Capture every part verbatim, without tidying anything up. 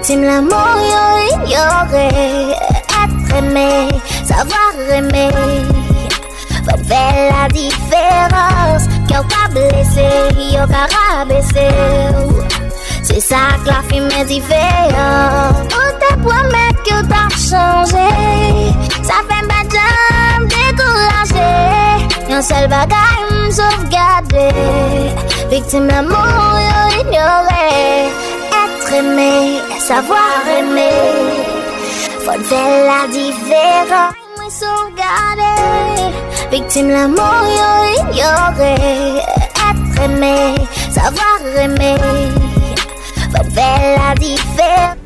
Viktim lanmou yo inyore, être aimé, savoir aimer. Fò n fè la diferans. Kè w ka blese, yo ka rabese w. Se sa k lafimen dife an. Ou te pwomèt ke w t ap chanje. Sa fè m pa janm dekouraje. Yon sèl bagay m sovgade. Viktim lanmou yo inyore. Être aimé, savoir aimer. Fò n fè la diferans. Mwen sovgade. Viktim lanmou yo inyore. Être aimé, savoir aimer. Fò n fè la diferans.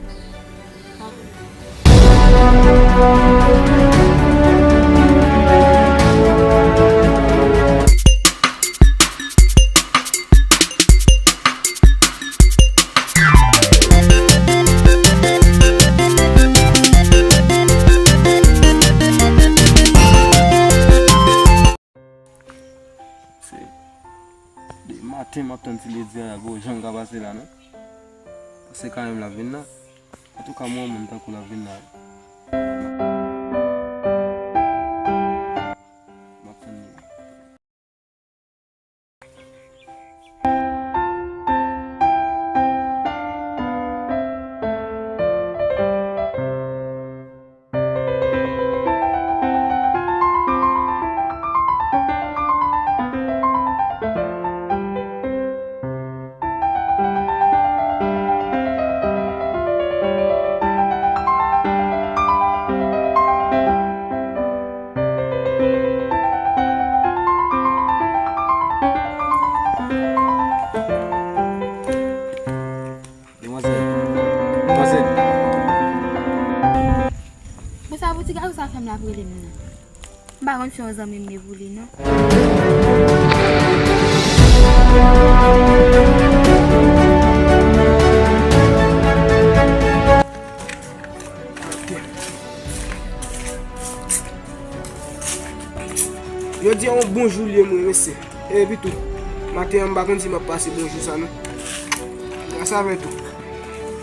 Se de maten m ap tann ti ledi a, gwo jan l ka pase la, non? Pase kanmenm l ap vin la. Antouka, mwen, mwen, tankou l ap vin la. M ap tann li. Demwazèl. Demwazèl. Bon, sa pou ti gason sa fè m la pou rele m nan. M pa konn si yon zanmi m ye pou li, non. Jodi a yon bon jou li ye, mwen, mesye. Epi tou, maten an, m pa konn si m ap pase bon jou sa, non. Gras avèk tou.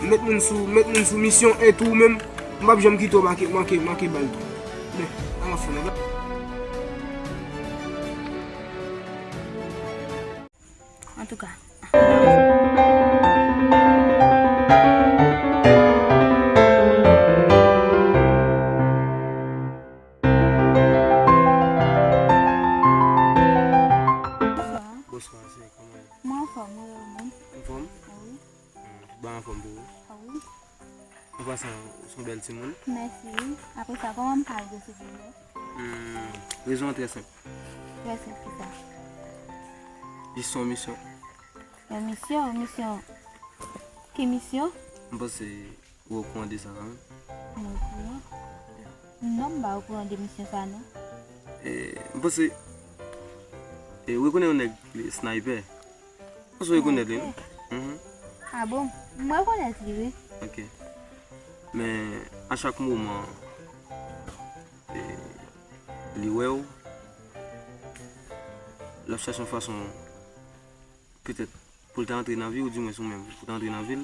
Met moun sou, met moun sou misyon, e tou ou menm, m p ap janm kite w manke, manke, manke bal tou. Men, al anfòm, non. Antouka. Bonswa. Bonswa, sè, kòman w ye? Mwen anfòm, wi, ou menm? Anfòm? Wi. Hmm, tout bagay anfòm pou ou? Wi. An pasan, ou se yon bèl timoun. Mèsi, wi. Apre sa, kòman m ka ede w, silvouplè? Hmm, rezon an trè senp. Trè senp, kisa? Jis yon misyon. Yon misyon? Yon misyon? Ki misyon? M panse ou okouran de sa kanmenm. Mwen okouran? Non, m pa okouran de misyon sa, non. E, m panse, e, ou rekonèt yon nèg, li Sniper. Panse w rekonèt li, non? Mhm. A bon? M rekonèt li, wi. Ok. Men, a chak moman, e, li wè w, l ap chache yon fason, petèt, pou l ta antre nan vi w, di mwens ou menm, pou w ta antre nan vi l,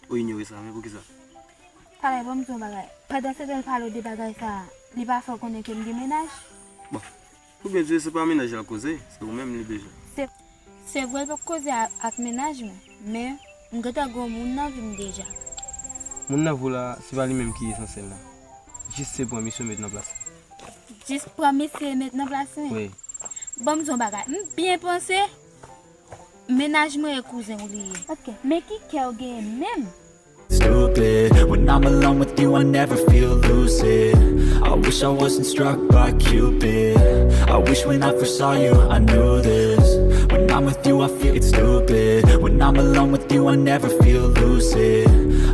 ou inyore sa, men poukisa? Talè, ban m di w yon bagay. Pandan se tan l pale w de bagay sa a, li pa fè w konnen ke m gen mennaj? Bon, pou byen di w, se pa mennaj la l koze, se ou menm li bezwen. Se, se vre l poko koze a, ak mennaj mwen, men m gentan gen yon moun nan vi m deja. Moun nan vi w la, se pa li menm ki esansyèl la. Jis se pran misyon met nan plas li. Jis pran misye met nan plas li? Wi. Ban m di w yon bagay. M byen panse, mennaj mwen e kouzen w li ye. Ok, men ki kè w genyen menm? Stupid. When I'm alone with you, I never feel lucid. I wish I wasn't struck by Cupid. I wish when I first saw you, I knew this. When I'm with you, I feel it's stupid. When I'm alone with you, I never feel lucid.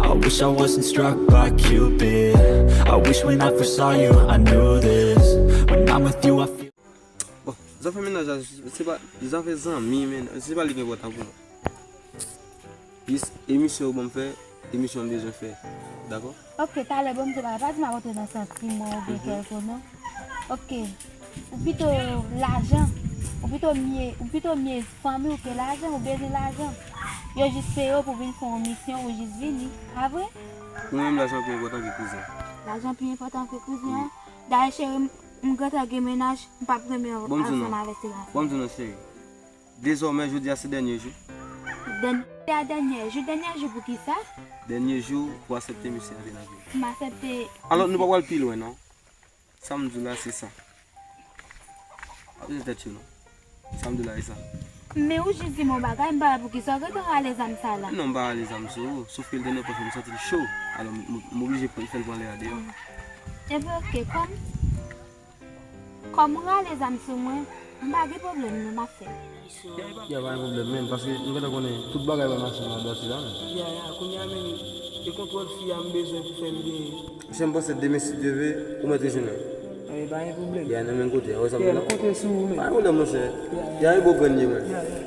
I wish I wasn't struck by Cupid. I wish when I first saw you, I knew this. When I'm with you, I feel Bon, zafè mennaj la, se pa zafè zanmi, men se pa li ki enpòtan pou mwen. Jis emisyon ou ban m fè, emisyon m bezwen fè. Dakò? Ok, talè, bon, m te pa, pa di m ap antre nan santiman oubyen kèlkonk, non. Ok, ou pito lajan, ou pito m ye, ou pito m ye fanmi w ke lajan, ou bezwen lajan. Yo jis peye w pou vin fè yon misyon, ou jis vini. Pa vre? Pou mwen menm, lajan pi enpòtan ke kouzen. Lajan pi enpòtan ke kouzen an? Dayè, cheri, m, m gentan gen mennaj, m p ap renmen ansanm avèk ti gason. Bon, m di w non, cheri. Dezòmè, jodi a se dènye jou. Dènye a, dènye jou, dènye jou pou ki sa? Dènye jou pou aksepte misye antre nan vi w. M aksepte. Alò, nou pa pral pi lwen, non. Sa m di w la, se sa. Pa bezwen tèt cho, non. Sa m di w la, se sa. Men ou jis di m yon bagay, m pa wè poukisa w gentan rale zam sa la. Non, m pa rale zam sou ou. Sof ke l te nan pòch mwen, m santi l cho. Alò, m, m, m oblije pran, fè l pran lè a deyò. Ebyen, oke, kòm Kòm ou rale zam sou mwen, m pa gen pwoblèm non, m ap fè l. Ya, pa gen pwoblèm menm, paske m gentan konnen tout bagay pa mache nan bò sila menm. Ya, ya, kounye a menm, e kontwòl fi a m bezwen pou fè m genyen. Monchè, m panse demen si Dye ve, ou mèt rejwenn mwen. E pa gen pwoblèm. Ya, nan menm kote, wè sa m di la? Ya, m konte sou ou menm. Pa gen pwoblèm, monchè. Ya, ya. Ya, e bon grenn li, mwen. Ya, ya.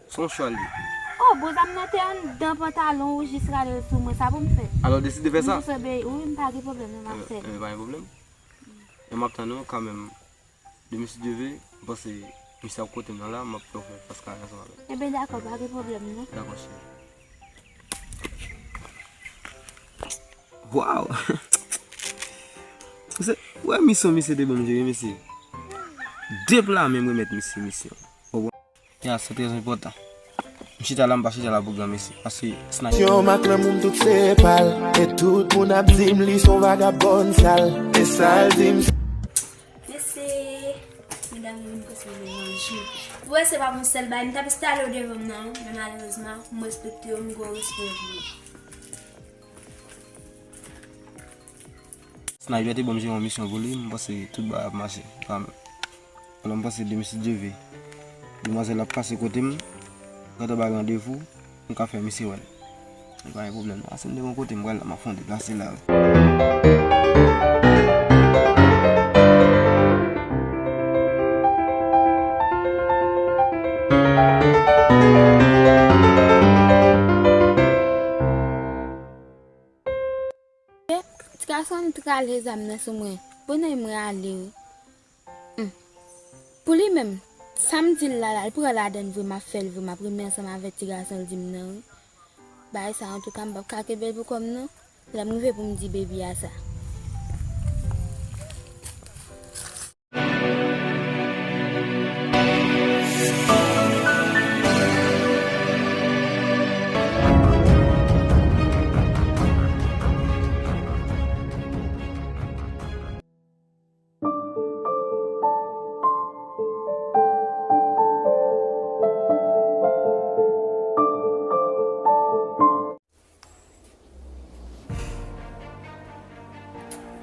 Se yon chwa li. Oh, bon, zam nan te anndan pantalon ou jis rale l sou mwen, sa pou m fè? Alò, deside fè sa. M jis obeyi, wi, m pa gen pwoblèm non, m ap fè l. E, e, pa gen pwoblèm. E m ap tann ou kanmenm. Demen si Dye ve, m panse misye ap kote m nan la, m ap fè w fè fas kare ansanm avè l. Ebyen dakò, pa gen pwoblèm non. Dakò, cheri. Waw! Se, wè misyon misye te ban m jere, mesye. Deplame m remèt misye misyon. Ya, se trè enpòtan. M chita la, m pa chita la pou granmesi. Paske sniper. Yon mak lanmou m tout se pa l. E tout moun ap di m li se yon vagabòn sal. E sa l di m. Mesye, medam yo vin pouse m vin manje. Ou wè se pa pou sèl bagay, m t ap enstale yo devan m nan, men malerezman, m respekte yo, m gen yon respè pou yo. Sniper te ban m jere yon misyon pou li, m panse tout bagay ap mache, pa menm. Alò, m panse demen si Dye ve, demwazèl ap pase kote m, gentan bay randevou, m ka fè misye wè l. E pa gen pwoblèm non, ase m te gon kote m pral la, m ap fè yon deplase la wi. Ti gason an trale zam nan sou mwen. Bon, nèg mwen ale wi. Hmm. Pou li menm, sa m di l la, la, l pran ladann vre, m ap fè l vre, m ap renmen ansanm avèk ti gason l di m nan wi. Bagay sa, antouka, m p ap ka kenbe l pou kò m non. Lè m rive pou m di baby a sa.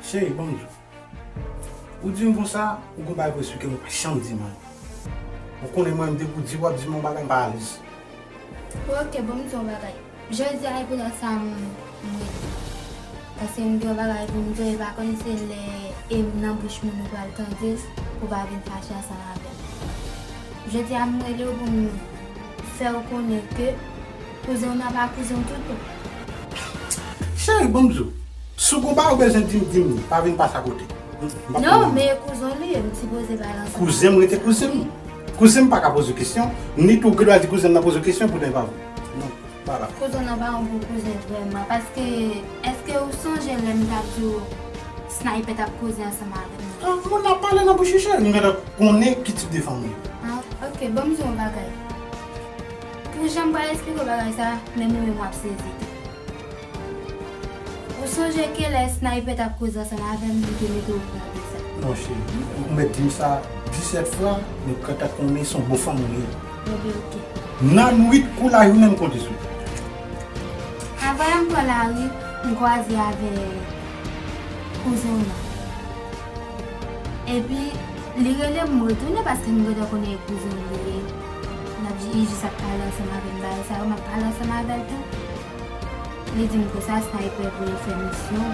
Cheri, ban m di w. Ou di m konsa, ou gon bagay pou eksplike m, ou pa janm di m anyen. Ou konnen mwen, depi w di w ap di m yon bagay, m pa alèz. Bon, oke, ban m di w yon bagay. Jodi a, e poutèt sa m, m rete. Paske m gen yon bagay pou m di w, e pa konn se lè e m nan bouch moun ou pral tande l, pou w pa vin fache ansanm avè m. Jodi a, m rele w pou m fè w konnen ke kouzen w nan pa kouzen w toutan. Cheri, ban m di w, si w gon bagay ou bezwen di m, di m li, pa vin pase akote. M p ap Non, men e kouzen w li ye, m sipoze pale ansanm. Kouzen m rete kouzen m. Kouzen m pa ka poze w kesyon, ni tou w gen dwa di kouzen m nan poze w kesyon, poutan e pa vre. Non, pa la. Kouzen w nan pa yon bon kouzen vrèman, paske èske ou sonje lè m t ap di w Sniper t ap koze ansanm avè m nan? Ah, moun ap pale nan bouch li, cheri, m gentan konnen ki tip de fanm ou ye. Ah, oke, ban m di w yon bagay. Pou jan m pral eksplike w bagay sa, menm ou menm w ap sezi tou. Ou sonje ke lè Sniper t ap koze ansanm avè m, li te mete w okouran de sa? Non, cheri, ou mèt di m sa disèt fwa, men ou gentan konnen se yon bon fanm ou ye. Ebyen, oke. Nan nwit kou lari w menm konte sou li. Avan m pran lari, m kwaze avè kouzen w nan. Epi, li rele m, m retounen paske m gentan konnen e kouzen m li ye. N ap di, li jis ap pale ansanm avè m, bagay sa yo, m ap pale ansanm avè l tou. Li di m konsa, Sniper voye fè misyon,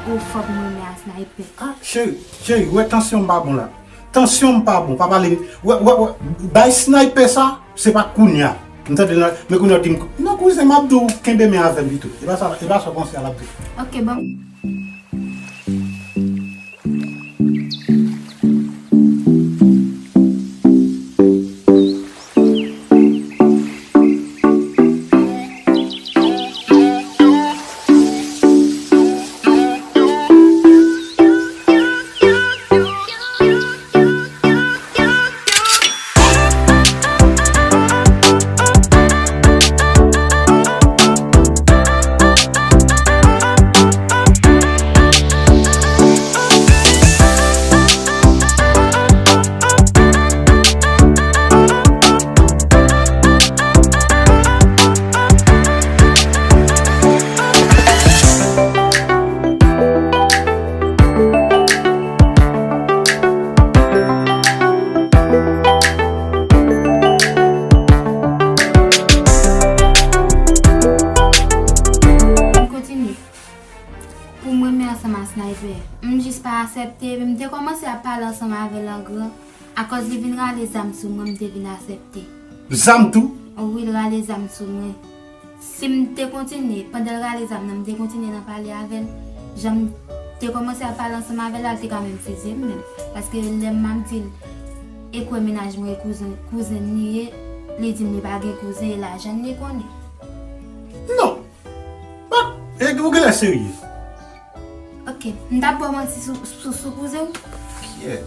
ou fòk m renmen a Sniper. Ah, cheri, cheri, ou wè tansyon m pa bon la. Tansyon m pa bon, pa pale. Wè, wè, wè, bay Sniper sa, se pa kounye a. M tande nan, men kounye a w di m, non, kouzen, m ap di w, kenbe men avè m pito. E pa sa, e pa sa w panse a l ap di. Oke, bon. Pou m renmen ansanm ak Sniper. M jis pa aksepte, epi m te kòmanse ap pale ansanm avè l an gran. Akòz li vin rale zam sou mwen, m te vin aksepte. Zam tou? Wi, l rale zam sou mwen. Si m te kontinye, pandan l rale zam nan, m te kontinye nan pale avè l. Jan m te kòmanse ap pale ansanm avè l la, l te ka menm fiziye m menm. Paske lè m ap di l, e kwè mennaj mwen e kouzen, kouzen l li ye, li di m li pa gen kouzen, e lajan l li konnen. Non! But, e, ou genlè serye. Ok, m t ap ba w manti sou, sou, sou kouzen w? Kyèt.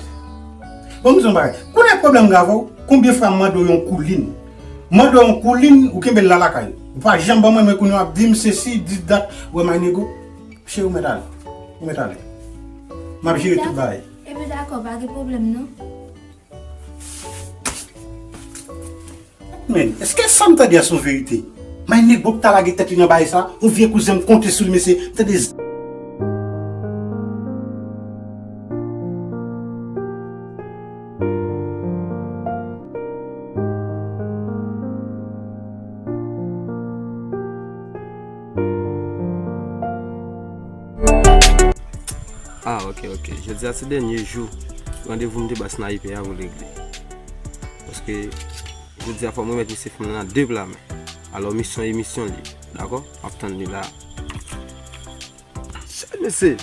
Bon, m di w yon bagay. Konnen pwoblèm m gen avè w? Konbyen fwa m mande w yon koulin? M mande w yon koulin, ou kenbe l la lakay ou. Ou pa janm ban mwen, men kounye a w ap di m sesi, di dat, wè my nego. Cheri, ou mèt ale. Ou mèt ale. M ap jere tout bagay. Epi dakò, pa gen pwoblèm non. Men, èske sa m tande a se yon verite? My nego k ta lage tèt li nan bagay sa, yon vye kouzen m konte sou li, mesye, m tande z-. Ah, ok, ok. Jodi a se dènye jou randevou m te ba Sniper a pou l regle. Paske jodi a fò m remèt misye fanm nan nan de pla men. Alò, misyon e misyon li. Dakò? M ap tann li la. Sa mesye.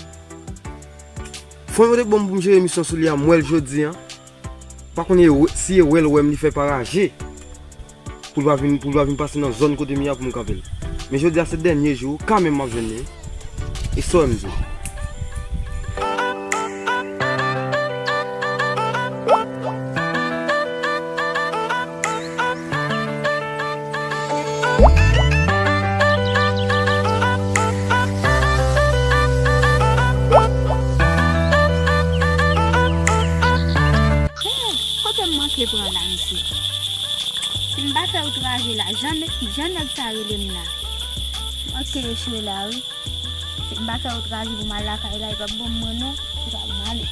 Fanm yo te ban m pou m jere misyon sou li a, m wè l jodi a. Pa konnen si e wè l wè m li fè pa raje. Pou l pa vin, pou l pa vin pase nan zòn kote m ye a pou m kanpe l. Men jodi a se dènye jou, kanmenm m ap jwenn li. E sa w wè m di w. Kote m manke pran la, mesye? Si m pa fè w traje la, jan, jan nèg sa rele m la. M manke echwe la, wi. Si m pa fè w traje pou m al lakay la, e p ap bon mwen non. Se pa pou m ale.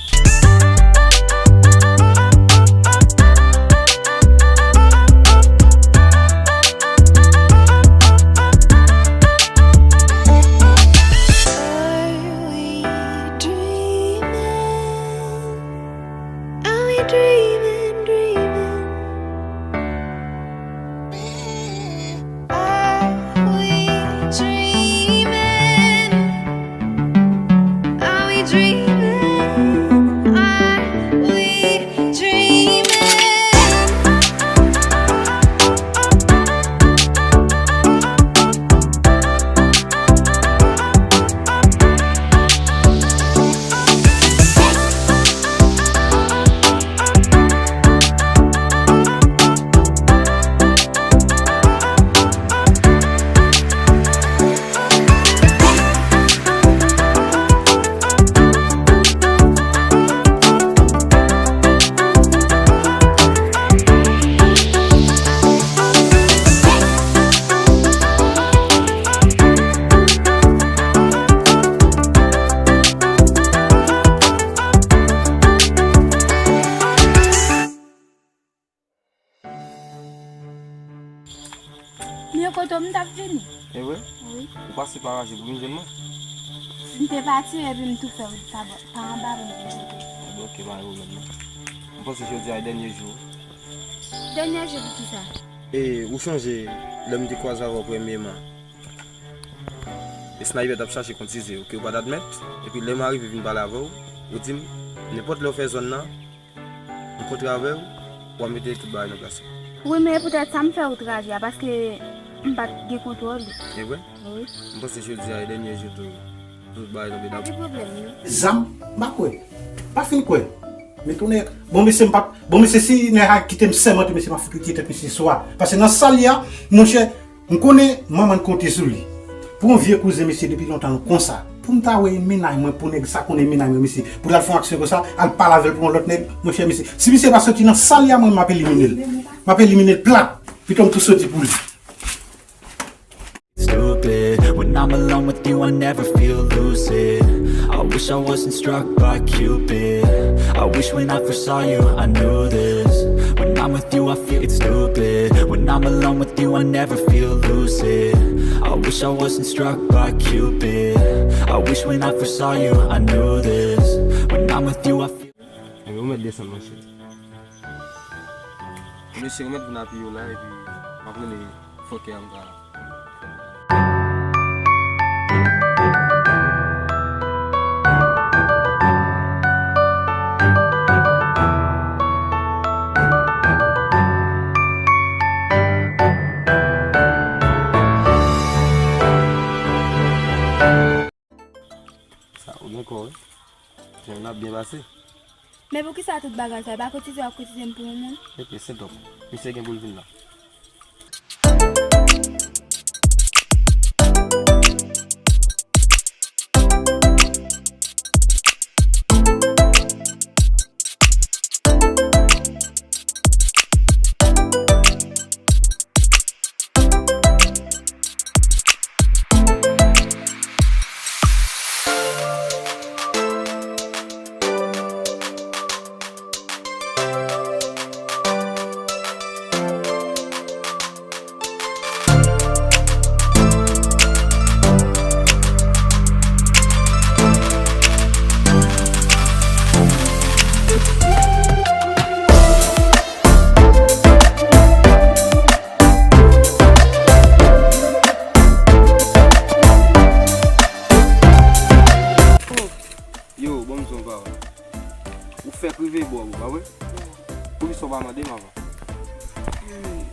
Mye kote w m t ap vini. E vre? Wi. Ou pase pa raje pou vin jwenn mwen? M te pati epi m tou fè wout pa anba pou m vin kote w. Ebyen ok, pa gen pwoblèm non. M panse jodi a e dènye jou. Dènye jou pou kisa? E ou chonje lè m te kwaze avè w premyeman? E Sniper t ap chache kont Size, ok, ou pa t admèt. Epi lè m arive vin pale avè w, ou di m, nenpòt lè w fè zòn nan, m kontre avè w, w ap mete tout bagay nan plas yo. Wi, men e poutèt sa m fè w traje a, paske m pa t gen kontwòl li. E vre? Wi. M panse jodi a e dènye jou tou, tout bagay tonbe dabò. Pa gen pwoblèm non. Zam, m pa kwè. M pa fin kwè. Men tonè, bon mesye m p ap, bon mesye si nèg a kite m sèmante mesye m ap fout retire tèt mesye swa. Paske nan sa l ye a, monchè, m konnen manman n konte sou li. Pou yon vye kouzen mesye depi lontan nou konsa. Pou m ta wè e mennaj mwen, pou nèg sa konnen e mennaj mwen mesye. Pou l al fè yon aksyon konsa, al pale avè l pou yon lòt nèg, monchè mesye. Si misye pa soti nan sa l ye a mwen m ap elimine l. M ap elimine l plat. Pito m tou soti pou li. Stupid. When I'm alone with you, I never feel lucid. I wish I wasn't struck by Cupid. I wish when I first saw you, I knew this. When I'm with you, I feel it's stupid. When I'm alone with you, I never feel lucid. I Wish I wasn't struck by Cupid. I wish when I first saw you, I knew this. When I'm with you, I feel. Ebyen, ou mèt desann, monchè. Mesye, ou mèt vin apiye w la, epi m ap rele fòkè a m ka. Sa, ou gen kò, wi. Jan n ap byen pase. Men poukisa tout bagay sa? E pa kotize w ap kotize m pou yon moun? Epi se donk, misye gen pou l vin la. Yo, ban m di w yon pawòl. Ou fèk rive bò, ou pa vre? Poukisa w pa mande m avan? Hmm.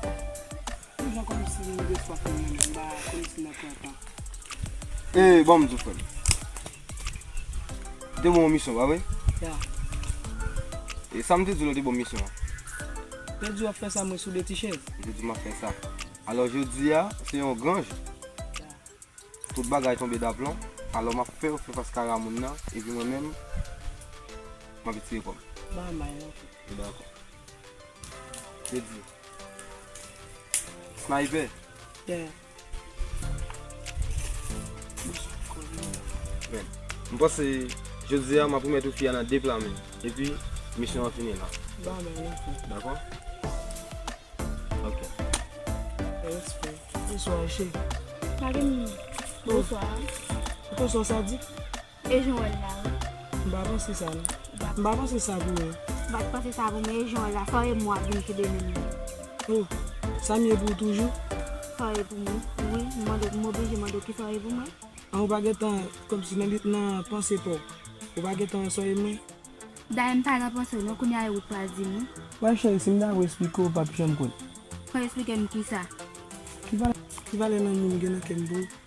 Ou jan kòmsi m de fwa fè mwen menm, m pa kòmsi nan pran tan. E, ban m di w, frè m. Te ban w misyon, pa vre? Ya. E sa m te di w lè w te ban m misyon an? Te di w ap fè sa, mwen sou de ti chèz. Ou te di m ap fè sa. Alò, jodi a, se yon gran jou. Ya. Tout bagay tonbe daplon, alò m ap fè w fè fas kara moun nan, epi mwen menm, m ap etire kò m. Ba may la. Dakò. Te di. Sniper. Yeah. Men, m panse, jodi a, m ap remèt ou fi a nan de pla men. Epi, misyon an fini la. Ba may la. Dakò? Ok. Respè. Bonswa, cheri. Pa gen moun. Bonswa. Bonswa, sa di? E jan w wè l la, wi. M pa panse sa, non. M pa panse sa pou ou. M pa t panse sa pou mwen, e jan w wè l la. Sa w ye m w ap vin kenbe menm nan. Oh, sa m ye pou ou toujou? Sa w ye pou mwen? Wi, m mande, m oblije mande w kisa w ye pou mwen. An, ou pa gentan, kòmsi nan lit, nan panse pa w. Ou pa gentan wè sa w ye mwen? Dayè m pa nan panse w non, kounye a e ou k pral di m wi. Wè cheri, si m ta ko esplike w, w p ap janm konn. Ko esplike m kisa? Ki valè, ki valè lanmou m gen nan kè m pou ou?